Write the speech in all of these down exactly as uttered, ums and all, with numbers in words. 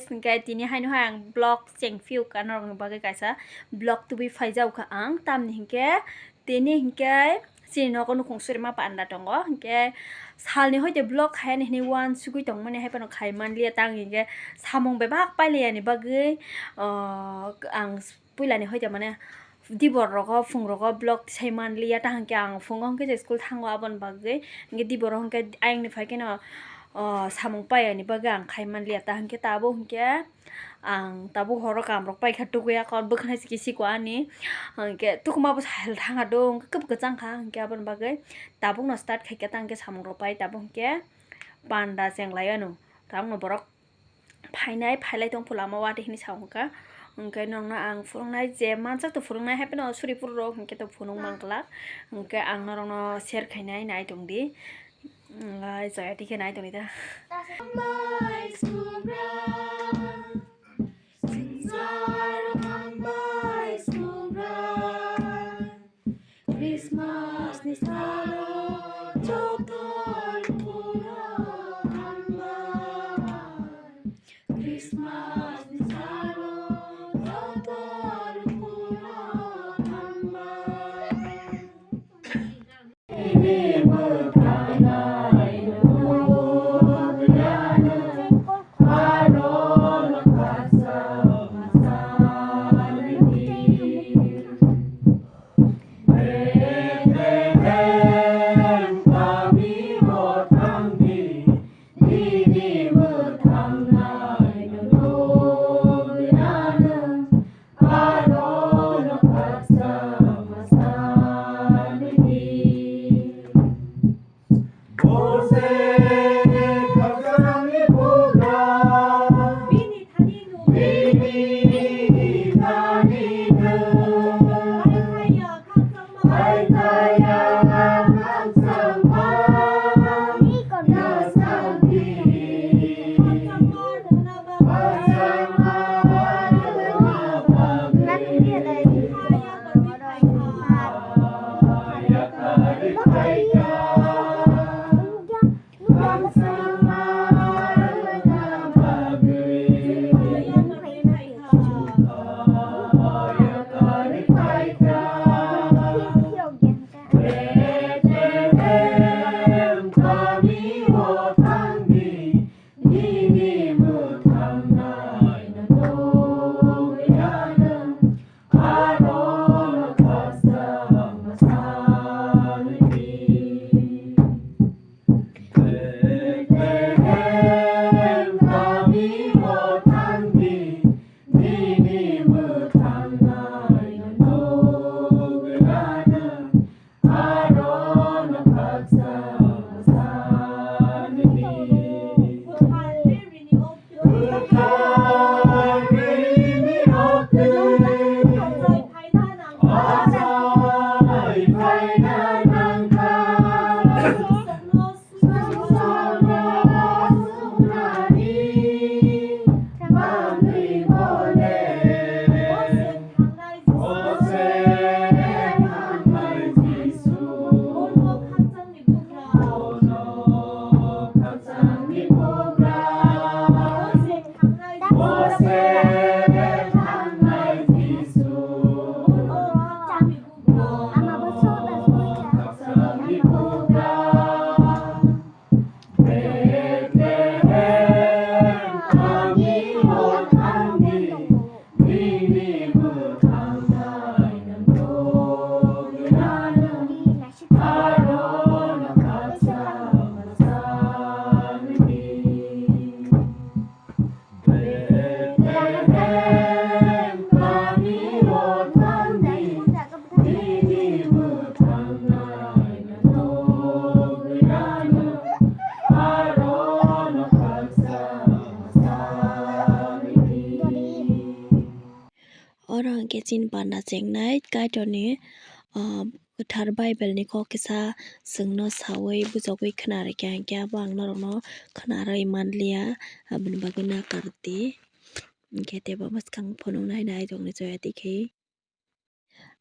Hinkhe tini haino hai ang vlog cheng phiyok kha norokni bagwi kaisa vlog tubui phaijago kha ang, tamni hinkhe tini hinkhe chini nogo nukhung suri ma panda tongo, hinkhe salni hoite vlog khaiyani hinwi uansugwi tongmani hai phano khai manliya, tang hinkhe samung bebak pailiyani bagwi, ah, ang puilani hoite mane dibor rogo phung rogo vlog tisai manliya, ta hinkhe ang phungo hinkhe je school thango aboni bagwi, hinkhe diboro hinkhe ayangni phai kheno, ah, samung paiyani bagwi ang khai manliya, ta hinkhe tabuk hinkhe ang tabuk horo kam rok paikha, tukuya kok bwkhwnai siki siko ani, hinkhe tukuma bo sahel thangha do, hinkhe kwchang kha, hinkhe aboni bagwi tabukno start khaikhe ta hinkhe samung rok pai, tabuk hinkhe panda chenglaiyano, tabukno borok phainai, phailai tong phu lama o, watwi hinwi sa wngkha. Hinkhe nokno ang phwrwngnai, je mansak to phwrwngnai, hai phano suri phuru rok hinkhe to phunuk man glak. Hinkhe ang norokno share khainai, nai tong di. Hinkhe chaya tikhe nai tong di ta. Christmas ni salo joto lukuno hambai. Christmas ni salo joto lukuno hambai. Oro hwnkhe chini panda chengnai Kaitorni, ah, kwthar Bible ni kok kisa chwngno sawi bujogwi khna rwkha, hinkhe abo ang norokno khna rwi manliya, aboni bagwi nakar di. Hinkhe teibo mwskang phunuknai nai tongni joya tikhe.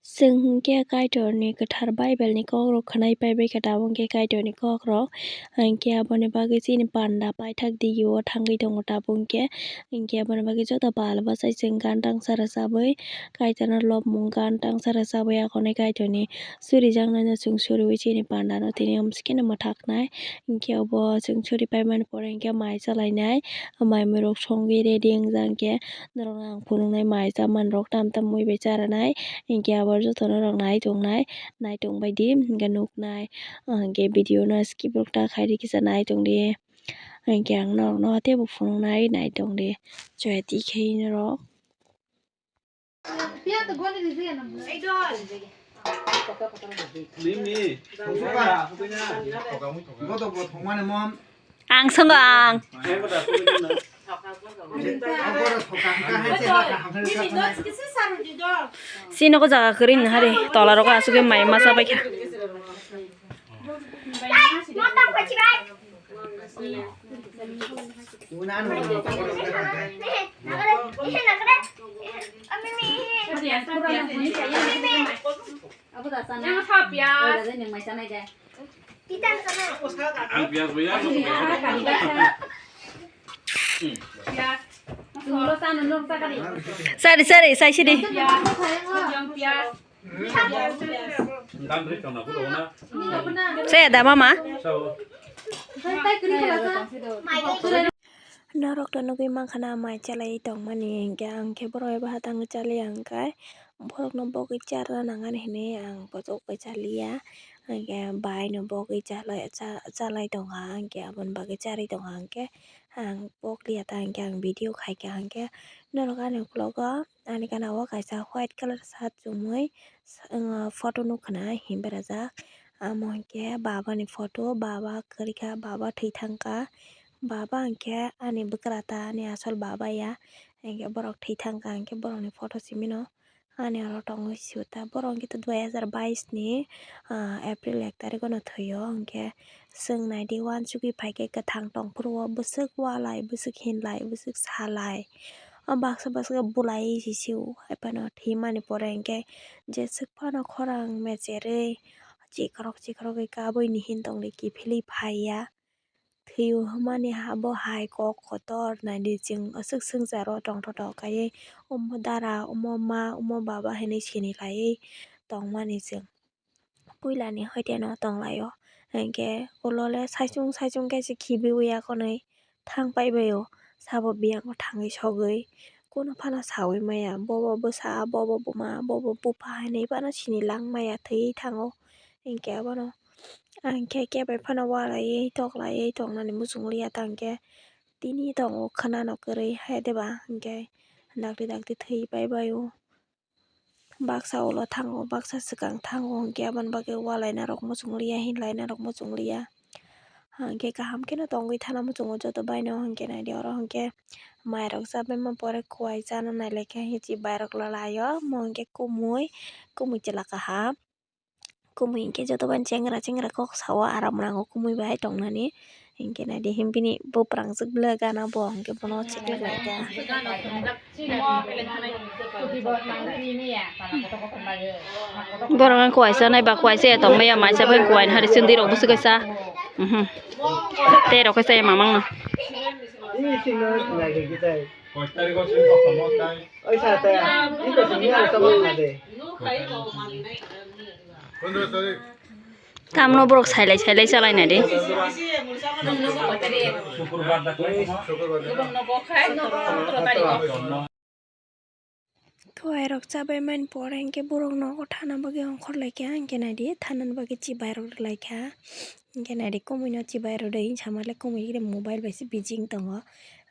Chwng hinkhe Kaitorni kwthar Bible ni kokrok khwnai paibaikha, tabuk hinkhe Kaitorni kokrok. Hinkhe aboni bagwi chini panda paithak digio thangwi tongo, tabuk hinkhe, hinkhe aboni bagwi joto bal bachai chwng gan tangsa rwchabwi Kaitorno lobmung gan tangsa rwchabwi akhorni Kaitorni surijaknaino chwng suriwi chini pandano tini omsikheno mwthaknai. Hinkhe obo chwng suri paimani pore hinkhe mai chalainai, mai muirok songwi ready wngjak hinkhe norokno ang phunuknai mai chamanrok tam tam mui bai charanai. Hinkhe abo jotono norok nai tongnai, nai tongbaidi hinkhe nuknai. Hinkhe video no skip rok ta khaidi kisa nai tongdi. Hinkhe ang norokno teibo phunuknai, nai tongdi. Chwya tikhe norok. Ang swngo ang. Chini ko jaga kwrwi nw hari, tola rogo aswk khe mai masa bai kha. Ang piyas bai ya. Sari, sari, sai sidi. Saya ada mama. Norok to nugwi mankha na mai chalai tongmani, hinkhe ang khe borok bai baha tangwi chaliya, hinkhe borokno bogwi charwna nangani hinwi ang bochok bai chaliya, hinkhe bai no bogwi chalai cha-, chalai tongkha, hinkhe aboni bagwi charwi tongkha, hinkhe ang pokliya ta, hinkhe ang video khaikha, hinkhe norok ani uklogo ani gana o kaisa white colour shirt chumui photo nukha na him berajak, amo hinkhe baba ni photo, baba kwrwikha, baba thwi thangkha, baba hinkhe ani bwkrata, ani asol baba ya, hinkhe borok thwi thangkha, hinkhe borokni photo simi no. Ani oro tongwi sio ta, borok hinkhe dui hazar bais ni, ah, April ek tarikh no thwio, hinkhe chwng naidi uansugwi phaikhe kwthang tongphuru o bwswk ualai, bwswk hinlai, bwswk salai, o baksa baksa khe bulai sisio, haiphano thwimani pore hinkhe jeswk phano khorang mecherwi chikrok chikrok khe kabui ni hin tongdi kiphilwi phaiya. Thwio hwnmani ha-, bo hai kok kotor naidi chwng aswk swngcharo tongthotok kaiwi omo dara, omo ma, omo baba hinwi sinilaiwi tongmani chwng. Puilani hoiteno tonglaio, hinkhe ulo le saichung saichung khe se khibiwi yakhonwi thang paibaio, sabo biyang thangwi sogwi kuno phano sawi maya, bobo bwsa, bobo buma, bobo bupha hinwi phano sinilang maya, thwiwi thango. Hinkhe abono ang khe kebai phano ualaiwi toklaiwi tongnani muchungliya, tangkhe tini tongo khwnano kwrwi hai deba, hinkhe dakti dakti thwi paibaio. Baksa ulo thango, baksa swkang thango, hinkhe aboni bagwi ualainarok muchungliya, hinlainarok muchungliya. Hinkhe kaham kheno tongwi thana muchungo joto baino, hinkhe naidi oro hinkhe mairok chabaima pore kuwai chana nailaikha, hinkhe chibairok lalaio, omo hinkhe kumui, kumui chwla kaham. Kumui hinkhe joto bai chengra chengra kok sao, aram nango kumui bai tongnani. Hinkhe naidi himpini buprang swk bwle gana bo, hinkhe bono cheklaikha. Borok ang kuwaisa nai ba kuwaisa ya tongmaya maisa bai kuwai hari sindi rok bwswk kaisa. Mhm. Tei rok kaisa ya mamang no. Oi sa ta, iko sini ya sama na de. Tamno borok sailai sailai chalaina de. Kuwai rok chabai mani pore hinkhe borok nogo thana bagwi ongkhor laikha, hinkhe naidi thanani bagwi chibai rok rwlaikha. Hinkhe naidi kumui no chibai rwdi hinsamale kumui mobile bai se busy wng tongo.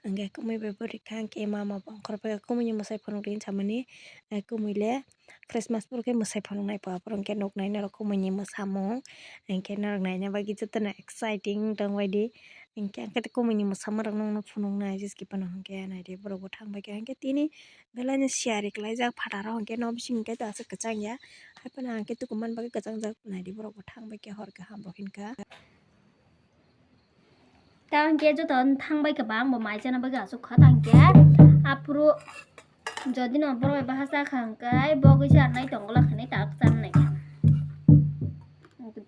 Hinkhe kumui bai bo rikha, hinkhe mama bo ongkhor bai kumui ni mwsai phunukdi hinsamani, kumui le Christmas phuru khe mwsai phunuknai pha, aphuru hinkhe nuknai norok kumui ni mwsamung, hinkhe norok naina bagwi jotono exciting wng tongbaidi. Hinkhe ang khe kumui ni mwsamung rok nokno phunuknai jeski phano hinkhe naidi borok bo thang bai kha, hinkhe tini belai no siyari kwlaijak phataro, hinkhe nok bising hinkhe aswk kwchang ya, haiphano ang khe tukuman bagwi kwchangjak naidi borok bo thang bai kha hor kaham bo hinkha. Ta hinkhe joto thang bai kha ba ang bo mai chana bagwi aswk kha ta hinkhe aphuru Jodi no borok bai baha chakha hwnkhe bo kisa nai tongo lakhanai tak cham nai kha.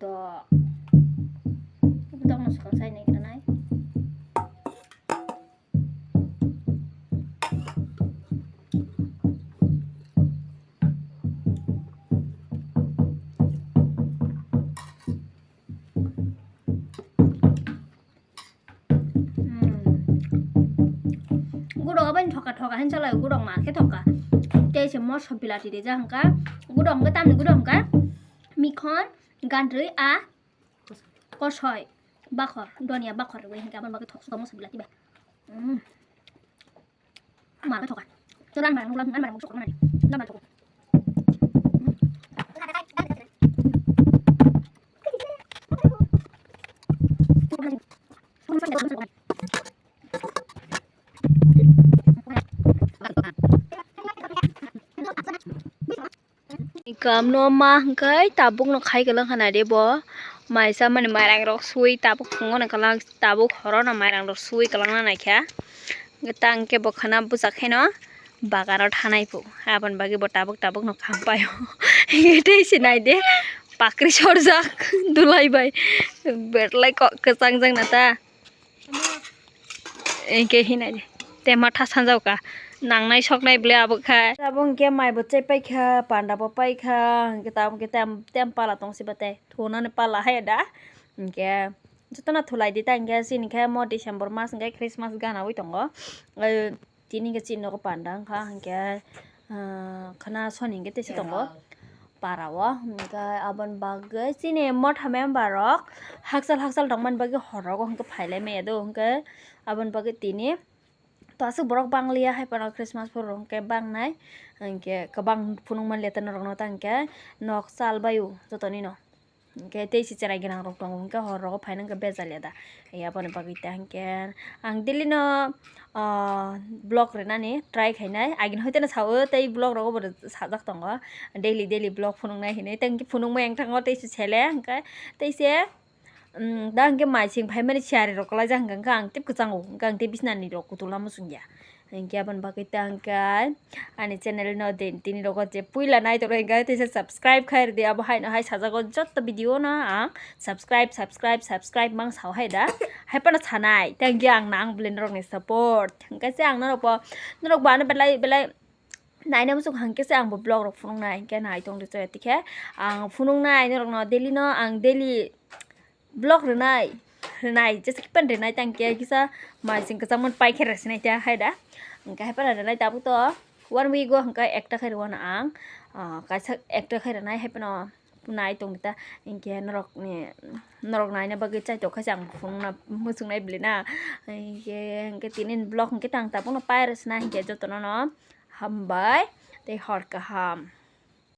Dok. Dok no swkang sai nai kha nai. Hmm. Gudok abai thoka thoka hin chalai gudok ma khe thoka. Tei se moso bilati rijak hwnkha. Gudok hwnkha tamni gudok hwnkha mikhon gandri a kosoi bakhor donia bakhor rwi hwnkha aboni bagwi thoksuka moso bilati bai. Hmm. Ma khe thoka. Chwla ang barang nukla ang barang sok nani. Ang barang sok. Kamno ma hwnkhe tabukno khai kwlwng kha naidi bo. Maisa mani mairang rok sui tabuk phungo nw kwlwng, tabuk horo no mairang rok sui kwlwng na naikha. Hwnkhe ta hwnkhe bo khwna bwsa khe no bagaro thanai phu. Aboni bagwi bo tabuk tabuk no khampaio. Tei se naidi pakri sorjak dulai bai. Betlai kok kwchang jak na ta. Hwnkhe hinai de. Tema tha sanjao ka. Nangnai soknai ble abo kha. Abo hwnkhe mai bo chai paikha, panda bo paikha, hwnkhe tabuk hwnkhe tem, tem pala tong si ba tei. Thunani pala hai da. Hwnkhe jotono thulai di ta hwnkhe chini khe mo December mas hwnkhe Christmas gana oi tongo. Tini hwnkhe chini nogo panda wngkha, hwnkhe, ah, khwna soni hwnkhe teisa tongo para o, hwnkhe aboni bagwi chini motha member rok hakchal hakchal tongmani bagwi hor rogo hwnkhe phailai maya do, hwnkhe aboni bagwi tini to aswk borok bangliya hai phano Christmas phuru hwnkhe bangnai, hwnkhe kwbang phunukma letter norokno ta hwnkhe nok chal bai o jotoni no. Hwnkhe tei se cherai gwnang rok tongo, hwnkhe hor rogo phaina hwnkhe bejal ya da, aboni bagwi ta hwnkhe ang daily no, ah, vlog rwnani try khainai, agini hoi teno sao tei vlog rogo bo sajak tongo, daily daily vlog phunuknai hinwi, tei hwnkhe phunukma yang thango tei se sele hwnkhe tei se, um, da hwnkhe mai sing phaimani siyari rok kwlaijak hwnkhe ang tei kwchango, hwnkhe ang tei bisnani rok kutulna muchungya. Hwnkhe aboni bagwi ta hwnkhe ani channel no din tini rogo je puila nai tongkha hwnkhe teisa subscribe khai rwdi, abo haino hai sajak o joto video no ang subscribe, subscribe, subscribe mang sao hai da. Hai phano sanai, thank you ang nang bwlwi norok ni support. Hwnkhe se ang norok bo, norok bo ano belai belai naina muchung hwnkhe se ang bo vlog rok phunuknai hwnkhe nai tongdi chaya tikhe ang phunuknai norok no daily no ang daily vlog rwnai, rwnai, jesa kipan rwnai tang khe kisa mai sing kwchangma pai khe rwsinai ta hai da. Hwnkhe hai phano rwnai tabuk to one week o hwnkhe ekta khai rwano ang, ah, kaisa ekta khai rwnai hai phano nai tongdi ta. Hwnkhe norok ni, norok naina bagwi chai tokha se ang phunukna muchungnai bwlwi na. Hwnkhe, hwnkhe tini ni vlog hwnkhe tang tabukno pai rwsinai hwnkhe jotono no hambai tei hor kaham.